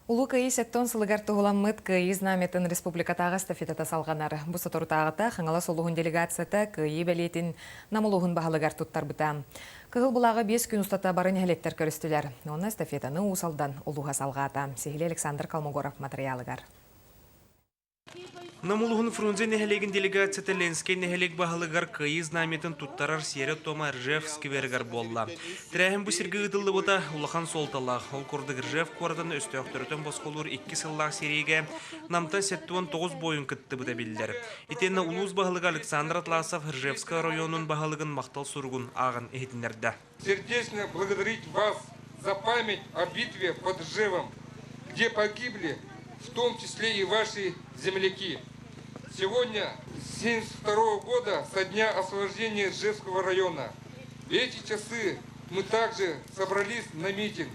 Улуу Кыайыы сэттэ сылыгар туһуламмыт Кыайыы знамятын республикатааҕы эстафетата салҕанар. Бу соторутааҕыта Хаҥалас улууһун делегацията Кыайыы бэлиэтин Нам улууһун баһылыгар туттарбыта. Кыһыл былааҕы 5 күн устата бары нэһилиэктэр көрүстүлэр. Онно эстафетаны Уус Алдан улууһа салҕаата. Сиһилии Александр Колмогоров матырыйаалыгар. Нам улууһун Фрунзе нэһилиэгин делегацията Ленскэй нэһилиэк баһылыгар Кыайыы знамятын туттарар сиэрэ-туома Ржев скверигэр буолла. Тэрээһин бу сиргэ ыытыллыбыта улахан суолталаах. Ол курдук Ржев куоратын өстөөхтөрүтэн босхолуур икки сыллаах сэриигэ Намтан 79 буойун кыттыбыта биллэр. Итиэннэ улуус баһылыга Александр Атласов Ржевскай оройуонун баһылыгын махтал суругун ааҕан иһитиннэрдэ. Сердечно благодарить вас за память о битве под Ржевом, где погибли в том числе и ваши земляки. Сегодня, с 1972 года, со дня освобождения Ржевского района, в эти часы мы также собрались на митинг.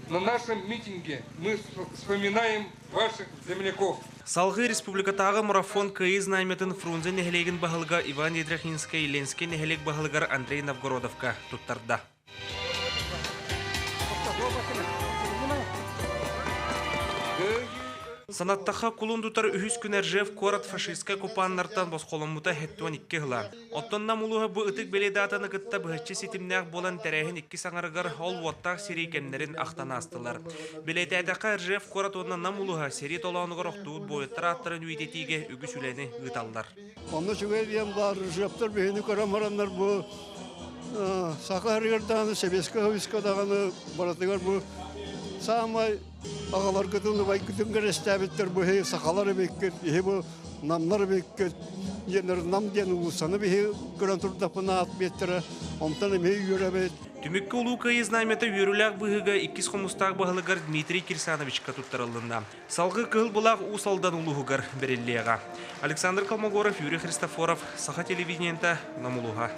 На нашем митинге мы вспоминаем ваших земляков. Салгыы республикатааҕы марафон Кыайыы знамятын Фрунзе нэһилиэгин баһылыга Иван Ядрихинскай Ленскэй нэһилиэк баһылыгар Андрей Новгородовка туттарда. Санаттахха кулун тутар үһүс күн Ржев куорат фашистскай оккупаннартан босхоломмута 72 ыла. Оттон Нам улууһа бу ытык бэлиэ даатаны кытта быһаччы ситимнээх буолан тэрээһин иккис аҥарыгар ол уоттаах сэрии кэмнэрин ахтан аастылар. Бэлиэтээтэххэ, Ржев куорат уонна Нам улууһа сэрии толоонугар охтубут буойуттар ааттарын үйэтитиигэ үгүс үлэни ыыталлар. Онно үчүгэй диэн баар Ржевтэр биһини көрөн бараннар бу саха һарыгар даҕаны, сэбиэскэй хойуска даҕаны барытыгар бу саамай аҕаларгытын, убайгытын кэрэстээбиттэр бу сахалар эбиккит, иһи бу намнар эбиккит диэннэр нам диэн уулуссаны биһи көрөн турдахпына аат биэттэрэ, онтон эмиэ үөрэбит. Түмүккэ Улуу Кыайыы знамята үөрүүлээх быһыыга иккис хомустаах баһылыгар Дмитрий Кирсановичка туттарылынна. Салгыы Кыһыл Былаах Уус Алдан улууһугар бэриллиэҕэ. Александр Колмогоров, Юрий Христофоров, Саха телевидениета, Нам улууһа.